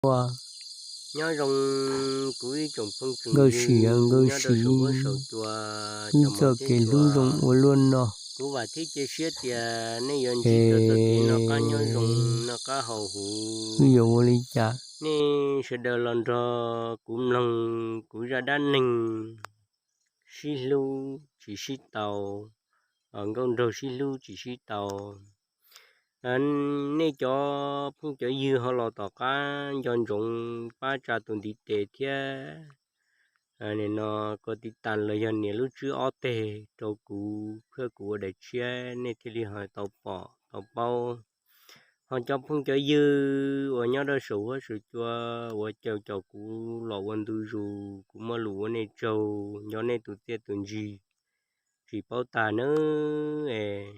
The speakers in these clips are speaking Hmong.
Ua, nyob zoo kuv ib tsoom phooj tsoom ywg, Nkauj Sim, Nkauj Sim, saum huab saum cua, ib txoj kev hlub zoo ua luaj no. Kuv vam thiab cia siab tias nej yuav ntsib txoj kev noj qab nyob zoo, noj qab haus huv. Wb yuav ua li cas? Nej sawv daws los nrog kuv mloog kuv zaj dab neeg sib hlub tsis sib tau, nkauj nraug sib hlub tsis sib tau. Nej cov phooj cov ywg ho los tom qab nco ntsoov pab tsa tus ntiv tes thiab nim no kom tiv tas los yog nias lub tswb ob teg rau kuv, thiab kuv ua daim tshiab nej thiaj li ho tau pom tau paub. Ho cov phooj cov ywg uas nyob rau saum huab saum cua uas caum caum kuv los ua ntu zus, kuv muaj lus ua nej tsaug, nco nej tus txiaj tus ntsig tsis paub tag nawb.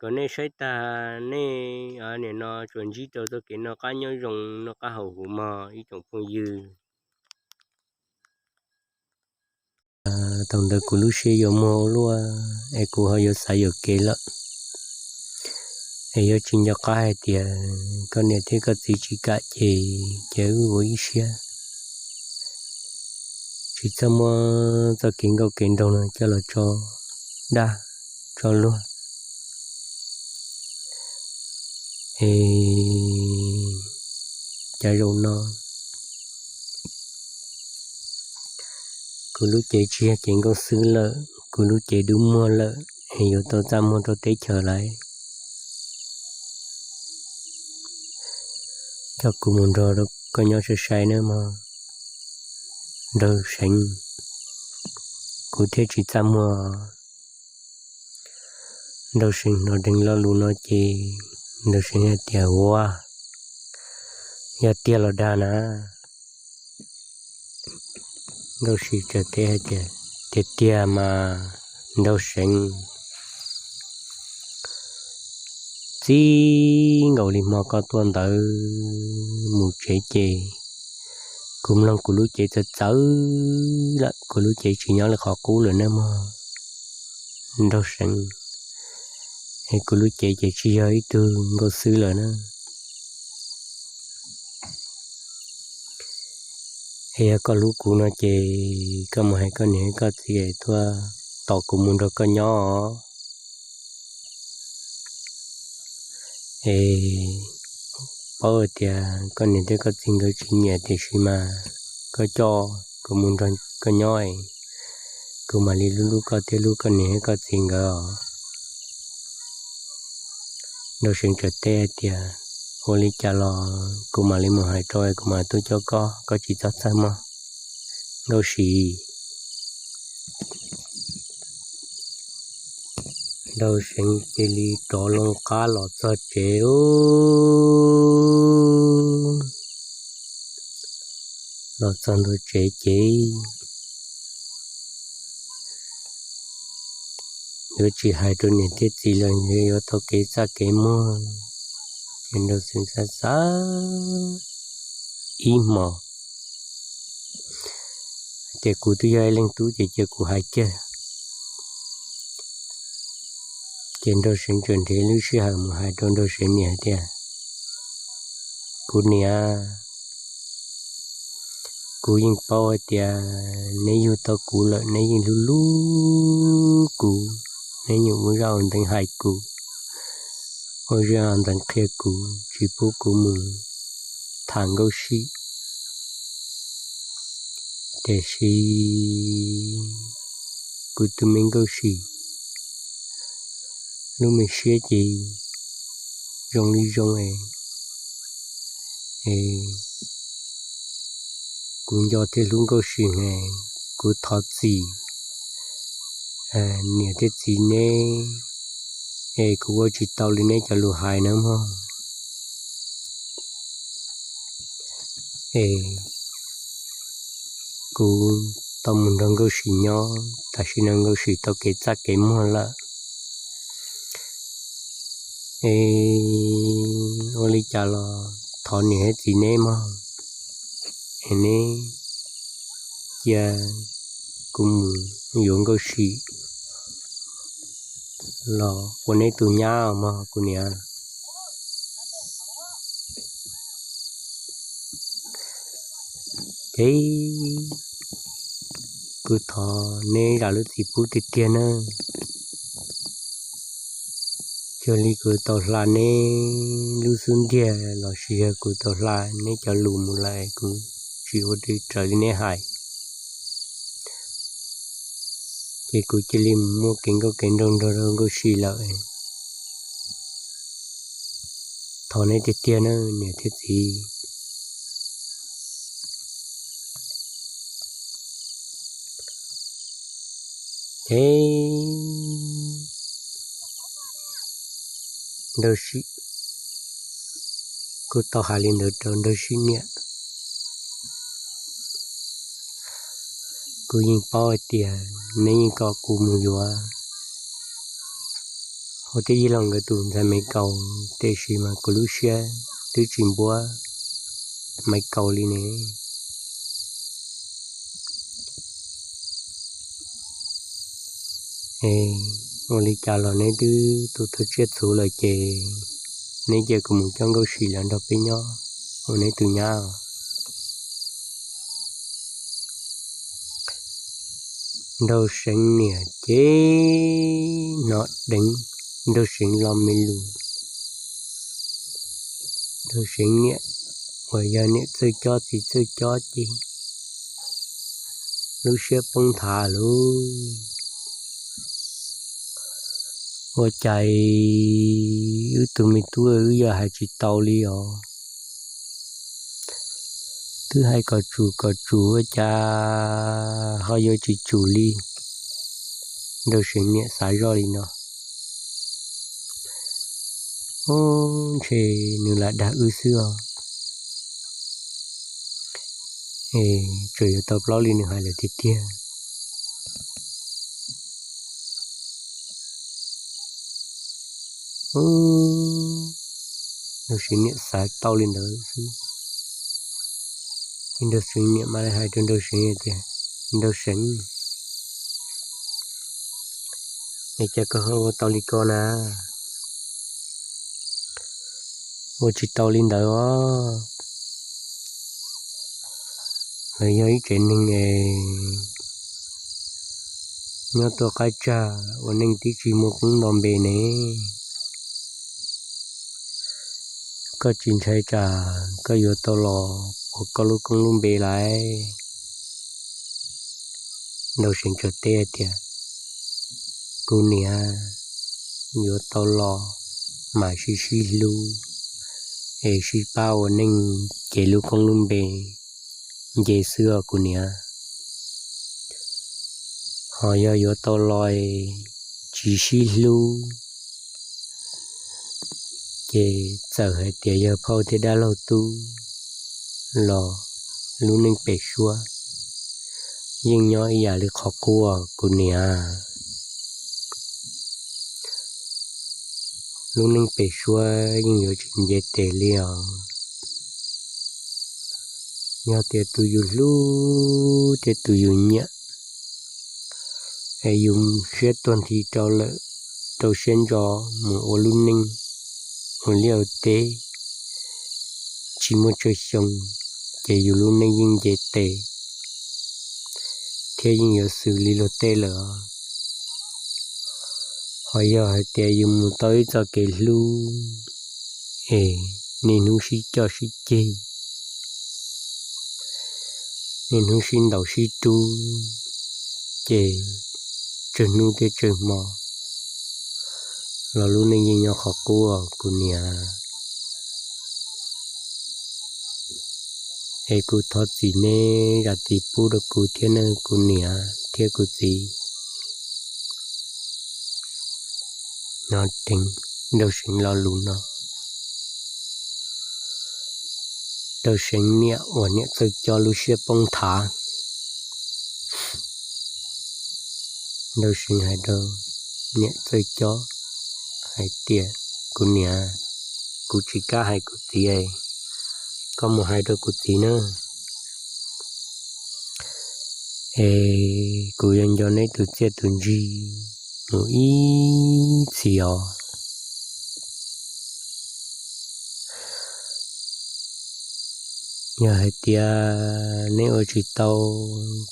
Kom nej saib tag nej nim no tsuas ntsib rau txoj kev noj qab nyob zoo noj qab haus huv mog ib tsoom phooj ywg. Thaum ntawd kuv lub siab yuav muag ua luaj es kuv ho yuav xav yuam kev lawm. Es yuav tsis nco qab hais tias koj niam thiab koj txiv tsis kam ces, ces wb ua ib siab tsis txhob muab txoj kev nkauj kev nraug no coj los tso dag tso luag. Es cas zaum no kuv lub cev tsis yog cev nkauj xwb lawm, kuv lub cev dub muag lawm, es yuav tau txaj muag rau teb chaws lawm. Coj kuv mus nrog koj nyob sai sai nawb mog Nraug Seev. Kuv thiaj tsis txaj muag. Nraug Seev hnov dheev lo lus no ces Nraug Seev hais tias, Ua, yog tiag los dag na? Nkauj Sim teb hais tias, Tiag tiag mas Nraug Seev. Txij nkaus li hmo koj tuaj ntawd mus tsev ces kuv mloog kuv lub cev txawv txawv lawm, kuv lub cev tsis nyob li qhov qub lawm nawb mog Nraug Seev. Es kuv lub cev ces tsis yog ib tug nkauj xwb lawm na. Es yog koj hlub kuv no ces koj mus hais koj niam koj txiv tuaj tos kuv mus nrog koj nyob. Es paub tias koj niam thiab koj txiv nkawd tsis nyiam tiam sis mas koj coj kuv mus nrog koj nyob, kuv mam li hlub hlub koj thiab hlub koj niam thiab koj txiv nkawd os. Nraug Seev teb hais tias, Ua li cas los kuv mam li mus hais rau, kuv mam tuaj coj koj, koj tsis txhob txhawj mog Nkauj Sim. Nraug Seev cia li rov loo qab los txog tsev lauj. Los txog ntua tsev ces yuav tsis hais rau niam thiab txiv los yuav tau kev txaj kev muag. Ces Nraug Seev xav xav ib hmos tias, Kuv twb yog ib leeg tub ces cia kuv hais kiag. Ces Nraug Seev txawm nrhiav lub sij hawm mus hais rau Nraug Seev niam hais tias, Kuv niam, kuv yeej paub hais tias neb yug tau kuv lawm, neb yeej hlub hlub kuv, neb yeej ua zaj ua nteev hais kuv, ua zaj ua nteev qhia kuv, tsis pub kuv mus tham Nkauj Sim. Tiam sis kuv tus me Nkauj Sim, lub me siab ces zoo li zoo es, es kuv nco thiab hlub Nkauj Sim es kuv thov txim niam thiab txiv neb, es kuv ua tsis tau li neb cov lus hais nawb mog. Es kuv tau mus nrog Nkauj Sim nyob, tam sim no Nkauj Sim tau kev txaj kev muag lawm. Es ua li cas los thov niam thiab txiv neb mog, es neb cia kuv mus yuav Nkauj Sim los ua neb tus nyab mog kuv niam. Es kuv thov neb zam lub txim pub tiag tiag nawb. Cuag li kuv tau hla neb lub xub ntiag los sis yog kuv tau hla neb cov lus mus lawm kuv tsis ua raws li neb hais, ces kuv cia li mus muaj kev nkauj kev nraug nrog rau Nkauj Sim lawm. Thov neb tiag tiag nawb niam thiab txiv. Ces Nraug Sim kuj tau hais li ntawd rau Nraug Sim niam. Kuv yeej paub hais tias neb yeej kom kuv mus yuav hauv tib yig laug nkawd tus ntxhais Maiv Kaus, tiam sis mas kuv lub siab twb tsis npuab Maiv Kaus li ne. Ua li cas los neb twb tu thawj tsiaj txhuv lawm ces neb cia kuv mus coj Nkauj Sim los nrog peb nyob ua neb tus nyab. Nraug Seev niam ces hnov deev Nraug Seev los me lus. Nraug Seev niam uas yog niam txawj cob txiv txawj cob ces lub siab poob nthav lauj. Ua cas wb tus me tub wb yog hais tsis tau li os. Twb hais kom tsum kom tsum ua cas ho yuav tsis tsum li. Nraug Seev niam xav zoj li no. Ub, ntshe nws lam dag wb xwb os. Es tsuas yuav tau plaub li nws hais lawm tiag tiag. Ub, Nraug Seev niam xav tau li ntawd xwb. Ces Nraug Seev niam mam li hais rau Nraug Seev tias, Nraug Seev, es cas koj ho ua tau li ko na? Ua tsis tau li ntawd os. Lawv yog ib tsev neeg es nyob tuaj qab tsag ua neej twb tsis muaj koob nto npe ne. Koj tsis ntshai tsam koj yuav tau los puas koj lub koob lub npe lawm? Nraug Seev teb hais tias, kuv niam, yuav tau los mas sib sib hlub es sib pab ua neej ces lub koob lub npe nce xwb os kuv niam. Ho yog yuav tau los tsis sib hlub ces txawm hais tias yog phauj thiab dab laug tub los lub neej pem suab yeej nyob ib yam li qhov qub os kuv niam. Lub neej pem suab yeej yuav tsis nce tes li os. Yog tias tus yus hlub thiab tus yus nyiam es yus siab tuag nthi rau lawm, rau siab ntso mus ua lub neej ua liaj ua teb tsis muaj tsawg xyoo, ces yus lub neej yeej nce tes thiab yeej yuav xws li luag tej lawm. Ho yog hais tias yus mus tau ib txoj kev hlub es niaj hnub sib coj sib ceg, niaj hnub sib ntaus sib rub, ces tsawg hnub thiab tsawg hmo los lub neej yeej nyob qhov qub os kuv niam. Es kuv thov txim neb zam txim pub rau kuv thiab nawb kuv niam thiab kuv txiv. No deev Nraug Seev lo lus no, Nraug Seev niam uas niam txawj cob lub siab poob nthav. Nraug Seev hais rau niam txawj cob hais tias, kuv niam, kuv tsis kam hais kuv txiv, koj mus hais rau kuv txiv nawb. Es kuv yuav nco neb tus txiaj tus ntsig mus ib txhis os. Yog hais tias neb ua tsis tau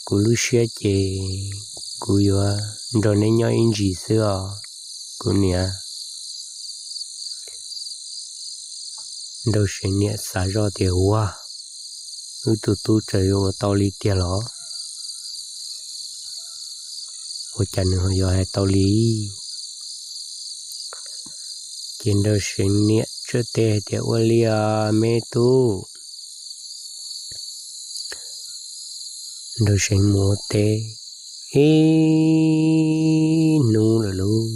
kuv lub siab ces kuv yuav nrog neb nyob ib ntsis xwb os, kuv niam. Nraug Seev niam xav zoj tias, Ua, wb tus tub txawm yuav ua tau li tiag los? Ua cas nws ho yuav hais tau li? Ces Nraug Seev niam txawm teb hais tias, Ua li os me tub. Nraug Seev mus ua teb ib hnub lawm lauj.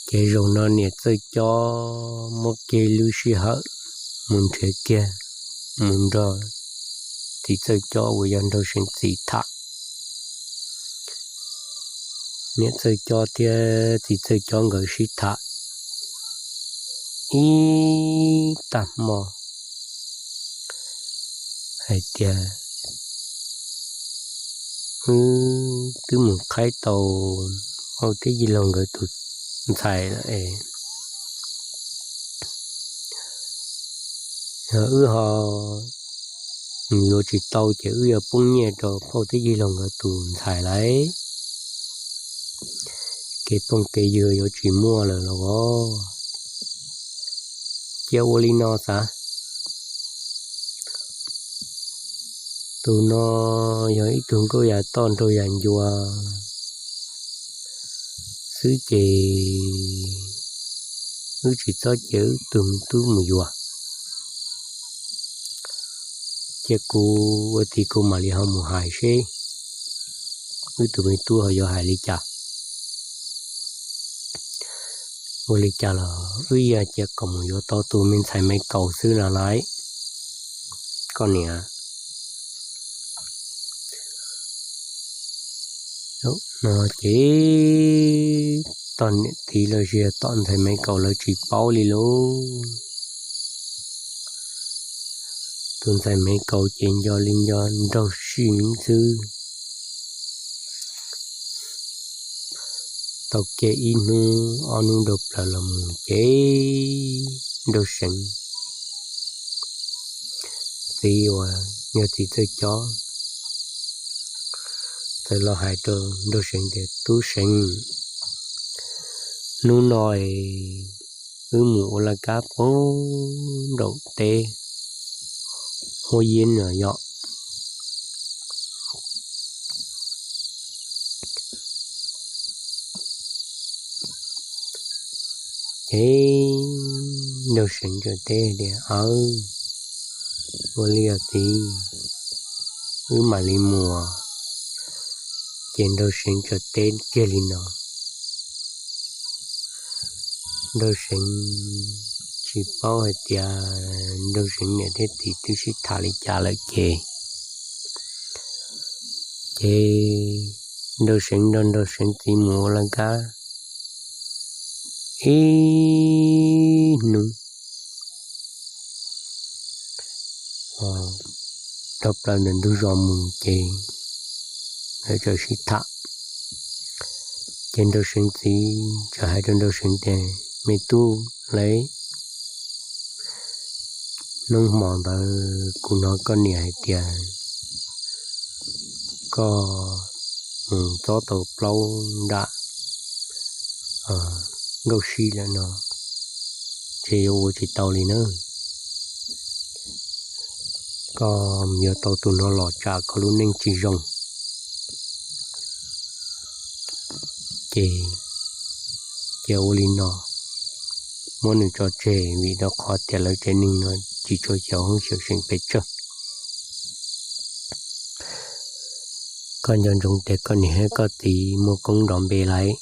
Ces zaum no niam txawj cob muab kiag lub sij hawm mus nrhiav kiag, mus nrog txiv txawj cob uas yog Nraug Seev txiv tham. Niam txawj cob thiab txiv txawj cob nkawd sib tham ib tag hmo hais tias, Wb twb mus qhaib tau phauj thiab yij laug nkawd tus ntxhais lawm es, yog wb ho mus yuav tsis tau ces wb yuav poob nyiaj rau phauj thiab yij laug nkawd tus ntxhais lawm. Kev phooj kev ywg yuav tsis muaj lawm los os. Cia ua li no xav. Tus no yog ib tug nkauj yam toj nraug yam ncua xwb ces wb tsis txhob cia wb tug me tub mus yuav. Cia kuv ua tim kuv mam li ho mus hais seb wb tus me tub ho yuav hais li cas. Ua li cas los wb yeej cia kom mus yuav tau tus me ntxhais me kaus xwb no lauj. Koj niam, no ces tom niam txiv los sis tom ntxhais me kaus lawv tsis paub li lauj. Tus ntxhais me kaus ces nco li nco Nraug Seev xwb. Tau kiag ib hnub ob hnub dhau plaws los mus ces Nraug Seev txiv uas yog txiv txawj cob txawm los hais rau Nraug Seev tias, Tub Seev, hnub no es wb mus ua laj kab puag nraum teb Huab Yeb no yom. Ces Nraug Seev txawm teb tias, Aw, ua li os txiv, wb mam li mus. Ces Nraug Seev txawm teb kiag li no. Nraug Seev tsis paub hais tias Nraug Seev niam thiab txiv twb sib tham li cas lawm ces, ces Nraug Seev nrog Nraug Seev txiv mus ua laj kab ib hnub dhau plaws ntawm ntug zos mus ces lawv txawm sib tham. Ces Nraug Seev txiv txawm hais rau Nraug Seev tias, Me tub lauj, hnub hmo ntawd kuv hnov koj niam hais tias koj mus txob tau plaub nram Nkauj Sib lawm no, ntshe yuav ua tsis tau li na. Koj mus yuav tau tus no los tsam koj lub neej tsis zoo. Ces, ces ua li no, muab nws tso tseg vim rau qhov tias lawv tsev neeg no tsis tshua xyaum hoob xyaum seem pes tsawg. Koj nco ntsoov tias koj niam thiab koj txiv muaj koob nrov npe lawm,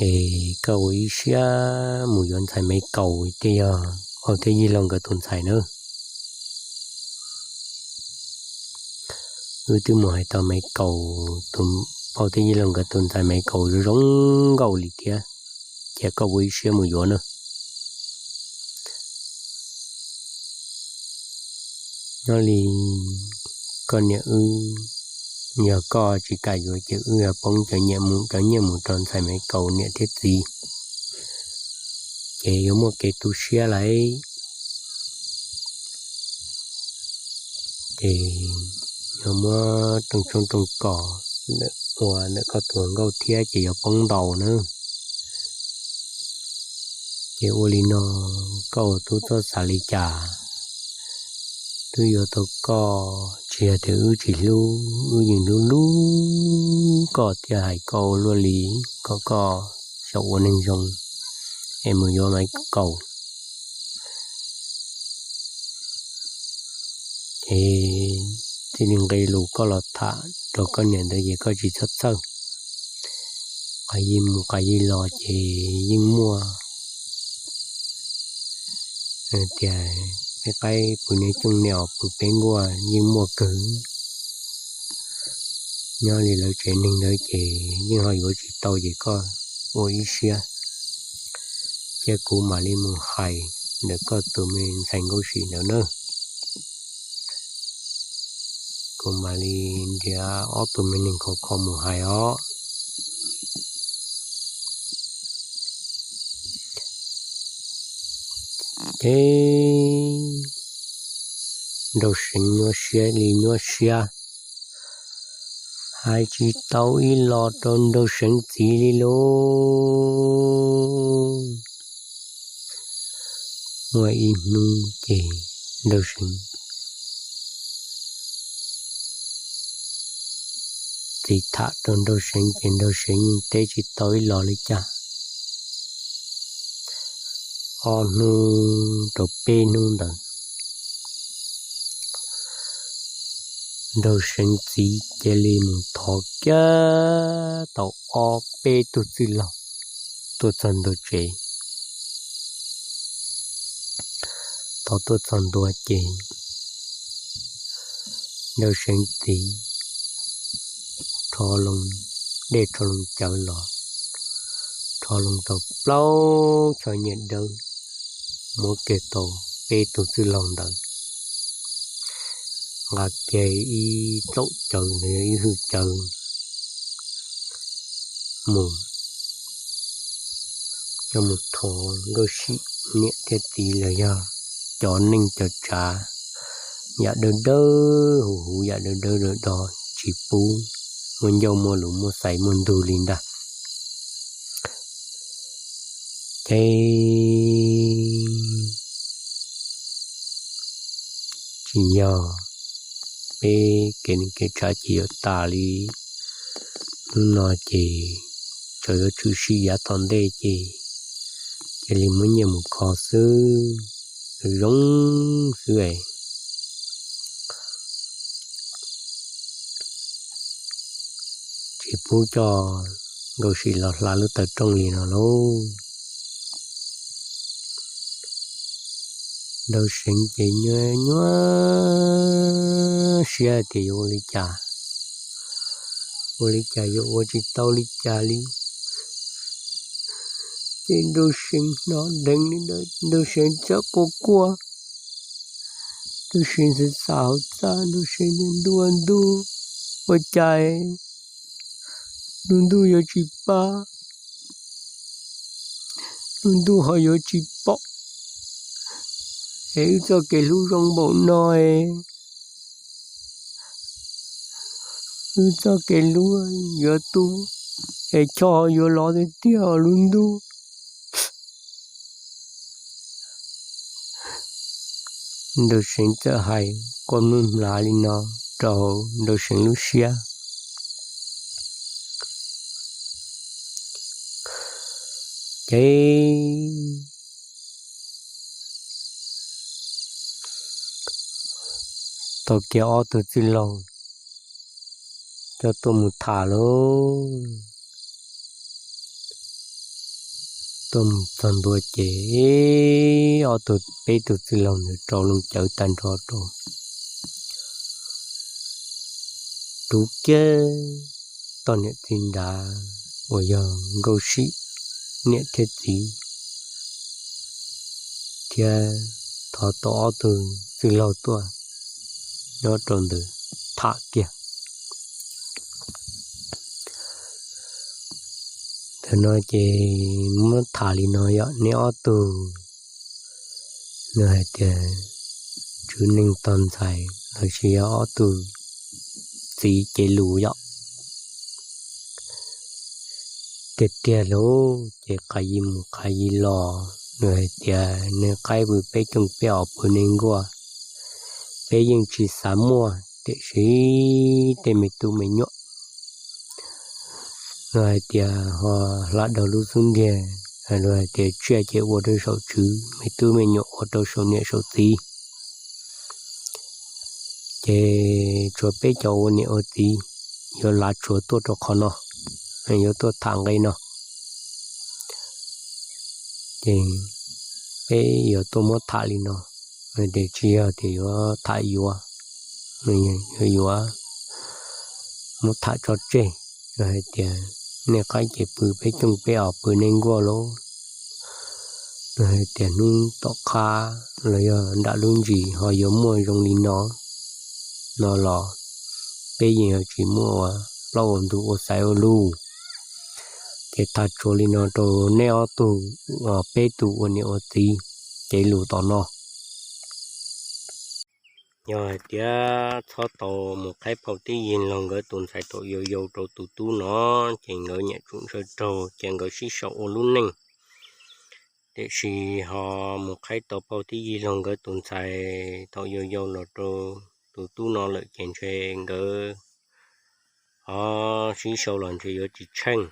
es koj ua ib siab mus yuav ntxhais Me Kaus, tej yog phauj thiab yij laug nkawd tus ntxhais na. Wb twb mus hais tau Me Kaus, tus phauj thiab yij laug nkawd tus ntxhais Me Kaus zoo zoo nkauj li thiab, cia koj ua ib siab mus yuav na. Nyob li koj niam wb, yog koj tsis kam yuav ces wb yuav poob cov nyiaj mus, cov nyiaj mus rau ntxhais Me Kaus niam thiab txiv. ces yuav muaj kev tu siab lawm. Ces yog muab rooj tshoob rooj kos ua ntawm koj tus hluas nkauj thiab ces yuav poob ntau na. Ces ua li no, koj ua tub txhob xav li cas, twb yuav tau koj, tsis yog tias wb tsis hlub, wb yeej hlub hlub koj thiab hais koj ua luaj li, kom koj xyaum ua neeg zoo es mus yuav Maiv Kaus. Ces txij li nqe lus koj los tham rau koj niam ntawd ces koj tsis txhob txhawj. Qas yig mus qas yig los ces yeej muaj tias peb qaib pw neb cooj neb os pw peb nkuaj yeej muaj kawg. Nyob li lawv tsev neeg ntawd ces yeej ho yuav tsis tau ces koj ua ib siab, cia kuv mam li mus hais ntawm koj tus me ntxhais Nkauj Sim ntawd na. Kuv mam li nrhiav ob tug me neeg khov kho mus hais os. Ces Nraug Seev nyuaj siab li nyuaj siab, hais tsis tau ib los rau Nraug Seev txiv li lauj. Muaj ib hnub ces Nraug Seev txiv tham rau Nraug Seev ces Nraug Seev yeej teb tsis tau ib los li cas. Ob hnub rau peb hnub ntawd, Nraug Seev txiv cia li mus thov kiag tau ob peb tug txwj laug tuaj txog ntua tsev. Thaum tuaj txog ntua ces Nraug Seev txiv rho loo dej rho loo cawv los, rho loo tau plaub choj nyiaj dawb, muab kiag tau peb tug txwj laug ntawd, nqa kiag ib txaum cawv ntawd yog ib hwj cawv mus, coj mus thov Nkauj Sim niam thiab txiv los yog cov neej cov tsav, yam dawb dawb huv huv, yam dawb dawb do do, tsis pub muaj ncauj muaj lus muaj xaiv muaj ntug li ntag. Ces tsis yog peb kev neej kev tsav ces yuav tas li. Hnub no ces tsuas yuav tshwm sim yav tom ntej ces cia li muab nyiaj mus kho xwb, zoo xwb es tsis pub coj Nkauj Sim los hla lub taw rooj li no lauj. Nraug Seev ces nyuaj nyuaj siab tias yuav ua li cas, ua li cas yuav ua tsis tau li cas li. Ces Nraug Seev hnov dheev li ntawd, Nraug Seev txawm quaj quaj, Nraug Seev xav xav hauv txaj, Nraug Seev tias ntuj ntuj, ua cas lub ntuj yuav tsis pab, lub ntuj ho yuav tsis pom, es wb txoj kev hlub zoo npaum no es wb txoj kev hlub yuav tu, es choj ho yuav lov tiag tiag os lub ntuj. Nraug Seev txawm hais quaj mloog mlav li no rau Nraug Seev lub siab. Ces tau kiag ob tug txwj laug coj tuaj mus tham lauj. Tuaj mus txog ntua ces ob tug peb tug txwj laug ntawd rau loo cawv tag nrho rau, rub kiag tog niam txiv nrad uas yog Nkauj Sim niam thiab txiv, thiab thov tau ob tug txwj laug tuaj nyob rau ntawd tham kiag. Ntawm no ces muab tham li no yog neb ob tug, nws hais tias tswv neeg tos ntxhais los sis yog ob tug txiv cev lus yom. Tiag tiag lauj, ces qhav yis mus qhav yis los, nws hais tias nws qaib pw peb cooj peb os pw neb nkuaj, peb yeej tsis xav muaj tiam sis tej me tub me nyuam, nws hais tias ho hla dhau lub xub ntiag, hais tias tsiaj ces ua rau saum tswv, me tub me nyuam ua rau saum niam saum txiv. Ces tshuav peb cov ua niam ua txiv yuav lav tshuav tuaj rau qhov no, yuav tuaj tham nqe no. Ces peb yuav tuaj muab tham li no, tias tsis yog tias yuav tham yuav, yuav yuav muab tham tso tseg, hais tias nej qaib ces pw peb cooj peb os pw neb nkuaj lauj, nws hais tias hnub tom qab los yog nram lub ntsis ho yuav muaj zoo li no, no los peb yeej yuav tsis muaj ua plaub ua ntug ua xaiv ua lug. Ces tham tsuas li no rau nej ob tug, peb tug ua niam ua txiv cev lus tom no. Yog hais tias txhob tau mus qhaib phau tib yig laug nkawd tus ntxhais thaum yau yau rau tus tub no, ces nkawd nyiam tsuj ntshaw raug ces nkawd sib sau ua lub neej. Tiam sis ho mus qhaib tau phau tib yig laug nkawd tus ntxhais thaum yau yau los rau tus tub no lawm ces ntshe nkawd ho sib sau los ntshe yuav tsis tsheej.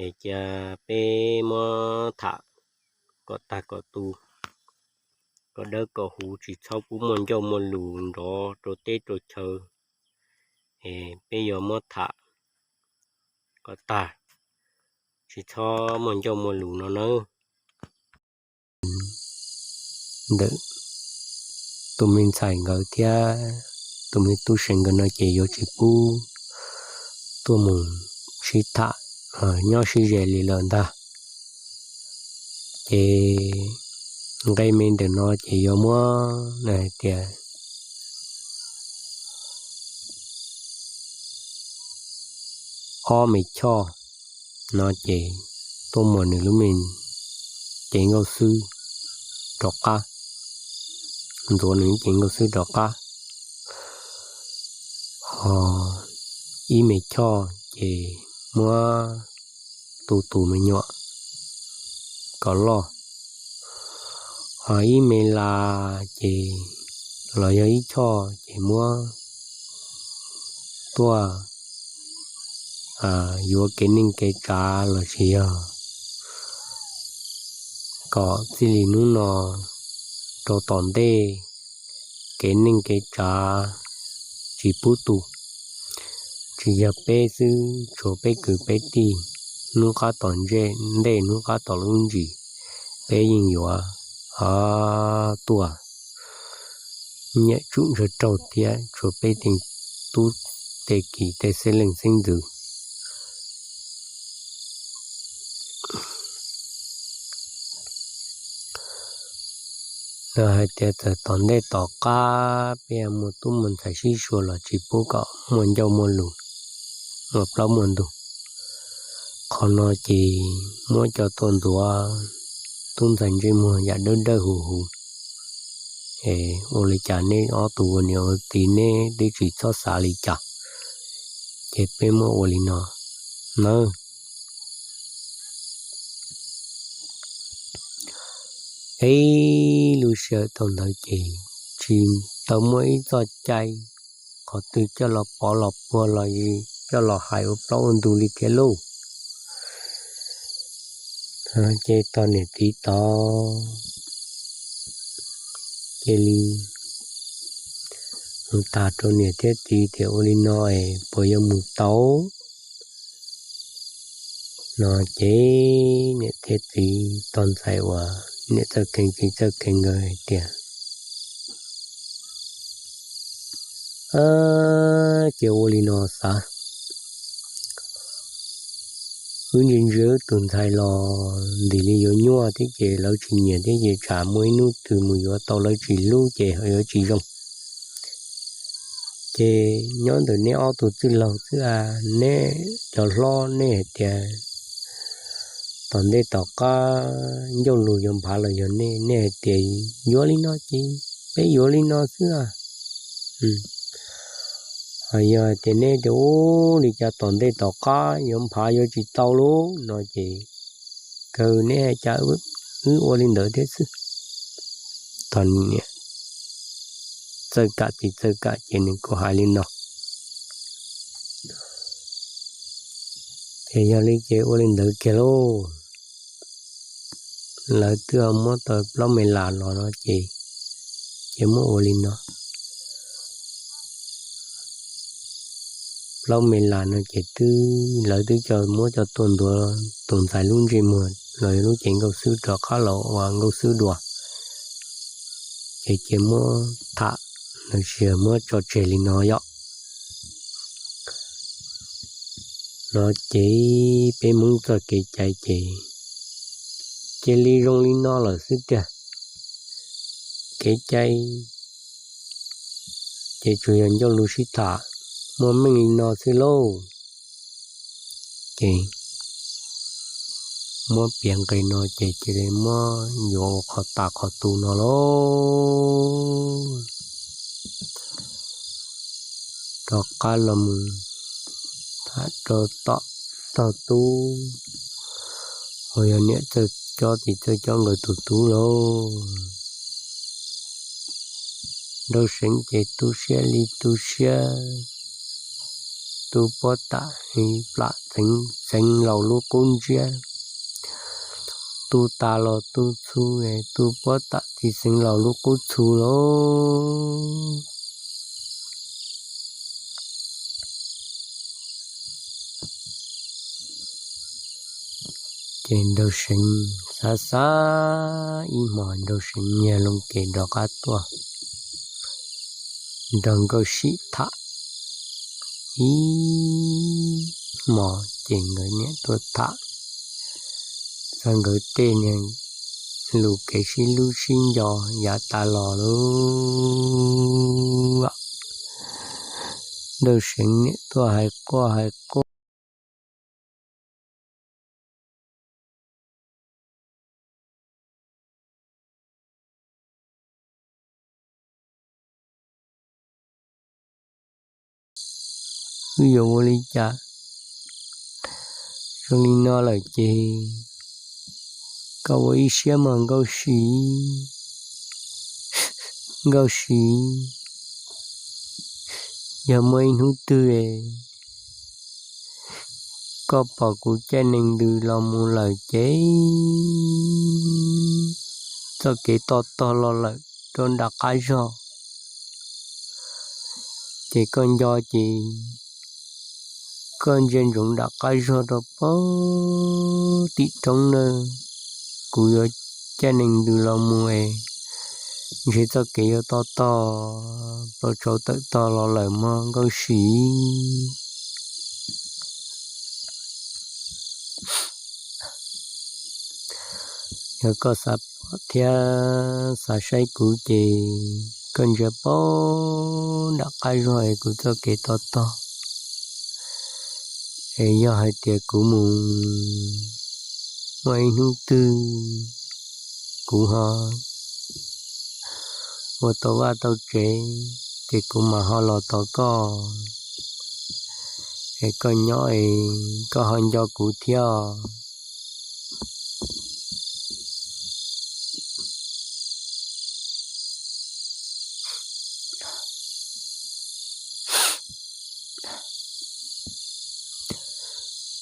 Es cia peb muab tham kom tag kom tu, kom dawb kom huv, tsis txhob pub muaj ncauj muaj lus nrov rau teb rau chaw. Es peb yuav muab tham kom tag, tsis txhob muaj ncauj muaj lus no nawb. Ntawm tus me ntxhais nkawd thiab tus me tub se nkawd no ces yuav tsis pub tuaj mus sib tham nyob sib ze li lawm ntag. Ces nqe me ntawm no ces yuav muab hais tias ob me choj no ces tuaj muas nws lub me cev nkauj xwb rov qab, ntxuav nws cev nkauj xwb rov qab. Ho ib me choj ces muab tu tus me nyuam kom loj. Ho ib me las ces los yog ib choj ces muab tuaj yuav kev neej kev tsav los sis yog kom txij li hnub no rau tom ntej kev neej kev tsav tsis pub tu. Tsis yog peb xwb, tshuav peb kwv peb tij, hnub qab tom ntej hnub qab tom lub ntsis, peb yeej yuav tuaj nyiam tsum ntshaw raug thiab tshuav peb tej tub tej kiv tej xeeb leej xeeb ntxwv. Lawv hais tias txawm tom ntej tom qab peb muaj tub muaj ntxhais sib sua los tsis pub kom muaj ncauj muaj lus, muaj plaub muaj ntug. Qhov no ces muab coj tuaj ntxuav tub ntxhais ntsej muag yam dawb dawb huv huv. Es ua li cas neb ob tug ua niam ua txiv neb twb tsis txhob xav li cas, ces peb muab ua li no nawb. Ib lub sij hawm thaum ntawd ces tsis tau muaj ib txoj cai qhov twg coj los pov los puag los coj los hais ua plaub ua ntug li thiab lauj. Ces tog niam txiv tod cia li mus tham rau niam thiab txiv tias ua li no es puas yuav mus tau. No ces niam thiab txiv tog ntxhais uas niam txawj kheej txiv txawj kheej nkawd hais tias, ces ua li no xav, wb ntsia ntsia wb tus ntxhais los ntim li yuav nyuaj thiab ces lawv tsis nyiam thiab ces tsam muaj ib hnub twg mus yuav tau lawv tsis hlub ces yuav tsis zoo. Ces nyob ntawm neb ob tug txwj laug xwb a, neb cov hlob nej hais tias tom ntej tom qab ncauj lus yuav nphav los yog nej, nej hais tias yuav li no ces peb yuav li no xwb a. Hos yog hais tias neb tias ua li cas tom ntej tom qab yuav nphav yuav tsis tau lawm no ces kaw neb hais cas wb ua li ntawd thiab xwb. Thaum niam txawj kam tsis txawj kam ces nws kuj hais li no. Ces yog li ces ua li ntawd kiag lauj. Lawv twb muab tau plaub me las los no ces, ces muab ua li no. Plaub me las no ces twb lawv twb coj muab coj tuaj ntuav tus ntxhais lub ntsej muag los yog lub cev nkauj xwb rov qab los ua nkauj xwb dua. Ces cia muab tham los sis muab tso tseg li no yom. No ces peb Hmoob txoj kev cai ces cia li zoo li no lawm xwb tiag. Kev cai ces tsuas yog ncauj lus sib tham muaj meej li no xwb lauj. Ces muab piav nqe no ces cia li muab yuav ua qhov tas qhov tu no lauj. Rov qab los mus tham rau tom tog tub uas yog niam txawj cob txiv txawj cob nkawd tus tub lauj. Nraug Seev ces tu siab li tu siab, tu pob tam plam xeev laus lub qub ntsiab, tu tas los tu txhu, tu pob tam tsis xeev laus lub qub txhu lauj. Ces Nraug Seev xav xav ib hmos, Nraug Seev nyiag loo kev rov qab tuaj nrog Nkauj Sim tham ib hmos ces nkawd niam tuaj tham txog nkawd tej niag lus kev sib hlub sib nco yav tas los lauj. Nraug Seev niam tuaj hais quaj hais quaj. Wb yuav ua li cas? Zoo li no lawm ces koj ua ib siab mog Nkauj Sim. Nkauj Sim, yog muaj ib hnub twg koj pom kuv caij nees ntws los mus lawm ces txoj kev to tog los lawm rau nram qab zog, ces koj nco ces koj ntsia ntsoov nram qab zog rau pem tim roob na, kuv yuav caij nees ntws los mus es ntshe txoj kev yuav to tog, plaub tsau tawm tog los lawm mog Nkauj Sim. Yog koj xav pom thiab xav saib kuv ces koj ntsia pem nram qab zog es kuv txoj kev to tog. Es yog hais tias kuv mus muaj ib hnub twg kuv ho ua tau vaj tau tsev ces kuv mam ho los tos koj, es koj nyob es koj ho nco kuv thiab os.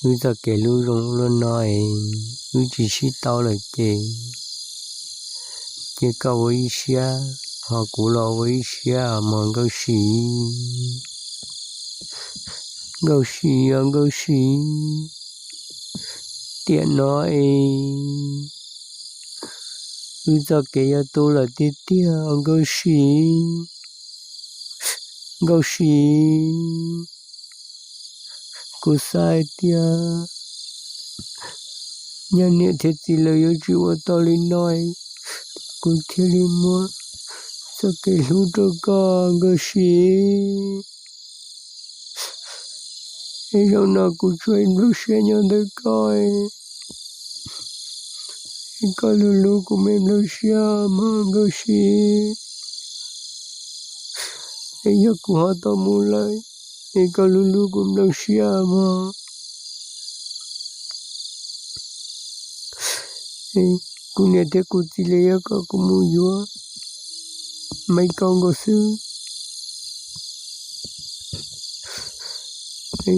Wb txoj kev hlub zoo ua luaj no es wb tsis sib tau lawm ces cia koj ua ib siab, ho kuv los ua ib siab mog Nkauj Sim. Nkauj Sim os Nkauj Sim, tiam no es wb txoj kev yuav tu lawm tiag tiag os Nkauj Sim. Nkauj Sim, kuv xav hais tias yog niam thiab txiv lawv yuav tsis ua tau li no, kuv thiaj li muab txoj kev hlub rau koj Nkauj Sim. Es zaum no kuv tsuas nplooj siab nyob ntawm koj, es koj hlub hlub kuv me nplooj siab mog Nkauj Siv. Es yog kuv ho tau mus lawm, es koj hlub hlub kuv nplooj siab mog. Kuv niam thiab kuv txiv lawv yuav kom kuv mus yuav Maiv Kaus nkaus xwb.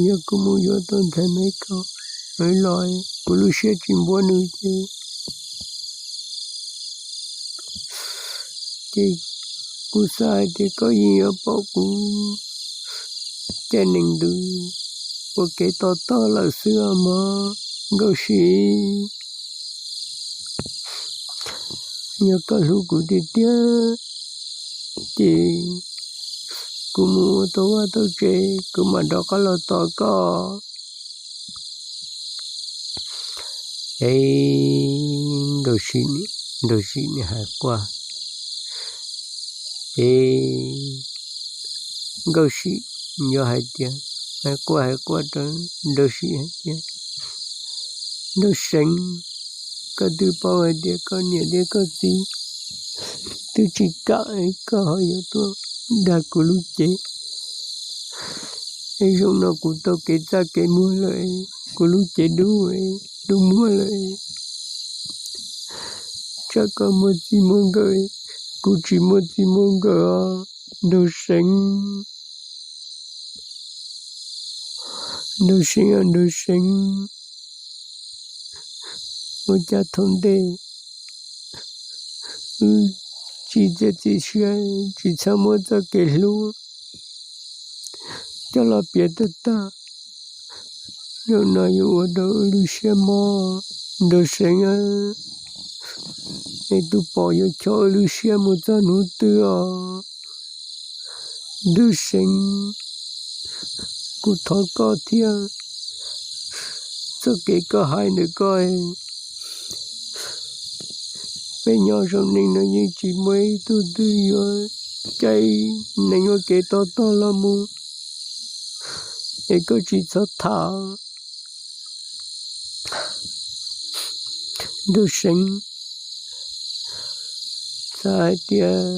Yog kuv mus yuav tau ntxhais Maiv Kaus los, kuv lub siab tsis npuab nws ces, ces kuv xav hais tias koj yeej yuav pom kuv caij nees ntws ua kev to taub lawm xwb os mog Nkauj Siv. Yog koj hlub kuv tiag tiag, ces kuv mus ua tau vaj tau tsev, kuv mam rov qab los tos koj. Ces Nkauj Siv, Nkauj Siv nim hais quaj, ces Nkauj Siv yuav hais tias, hais quaj hais quaj rau Nkauj Siv hais tias, Nkauj Seev, koj twb paub hais tias koj niam thiab koj txiv twb tsis kam, koj ho yuav tuaj dag kuv lub cev. Es zaum no kuv tau kev txaj kev muag lawm, kuv lub cev dub, dub muag lawm. Tsam koj muaj txij muaj nkawm, kuv tsis muaj txij muaj nkawm os Nraug Seev. Nraug Seev os Nraug Seev, ua cas thaum ntej wb tsis txiav txim siab, tsis txhob muab txoj kev hlub coj los piav tag tag, zaum no yuav ua rau wb lub siab mob Nraug Seev. Es tus pom yuav chob wb lub siab mus txog hnub twg os Nraug Seev. Kuv thov koj thiab, txoj kev koj hais ntawm koj, peb nyob zoo neej no yeej tsis muaj ib tug twg yuav caij nees ua kev to taub los mus, es koj tsis txhob tham Nraug Seev. Xav hais tias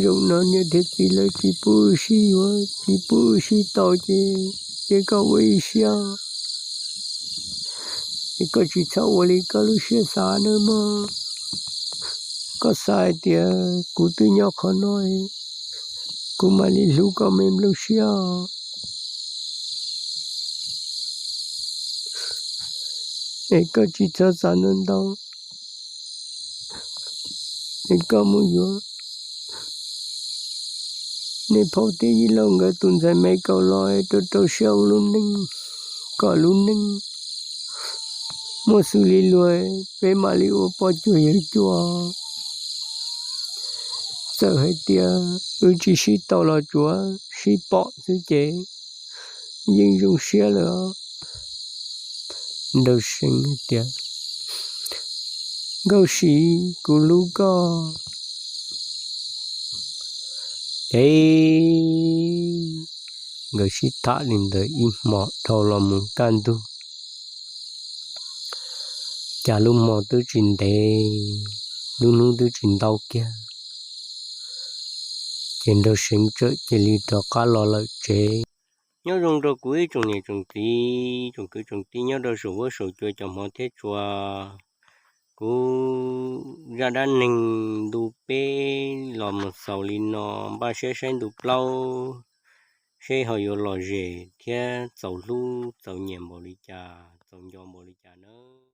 zaum no niam thiab txiv lawv tsis pub wb sib yuav, tsis pub wb sib tau ces, ces koj ua ib siab, es koj tsis txhob ua li koj lub siab xav nawb mog. Koj xav hais tias kuv twb nyob qhov no, kuv mam li hlub koj me nplooj siab os. Es koj tsis txhob xav ntau ntau, es koj mus yuav nej phauj thiab yij laug nkawd tus ntxhais Maiv Kaus los rau rau siab ua lub neej, kom lub neej muaj xws li luag, peb mam li ua poj cuag yawg cuag. Txawm hais tias wb tsis sib tau los tsuav sib pom xwb ces yeej zoo siab lawm os. Nraug Seev hais tias, Nkauj Siv, kuv hlub koj. Ces nkawd sib tham li ntawd ib hmo dhau los mus kaj ntug, cas lub hmo twb tsis ntev, lub hnub twb tsis ntau kiag, ces Nraug Seev txawm cia li rov qab los lawm tsev. Nyob zoo rau kuv ib tsoom niam tsoom txiv, tsoom kwv tsoom tij nyob rau saum huab saum cua cov hmov thiab tshua. Kuv zaj dab neeg ntu peb los mus xaus li no, npaj siab saib ntu plaub seb ho yuav lom zem thiab txaus hlub txaus nyiam npaum li cas, txaus nco npaum li cas nawb.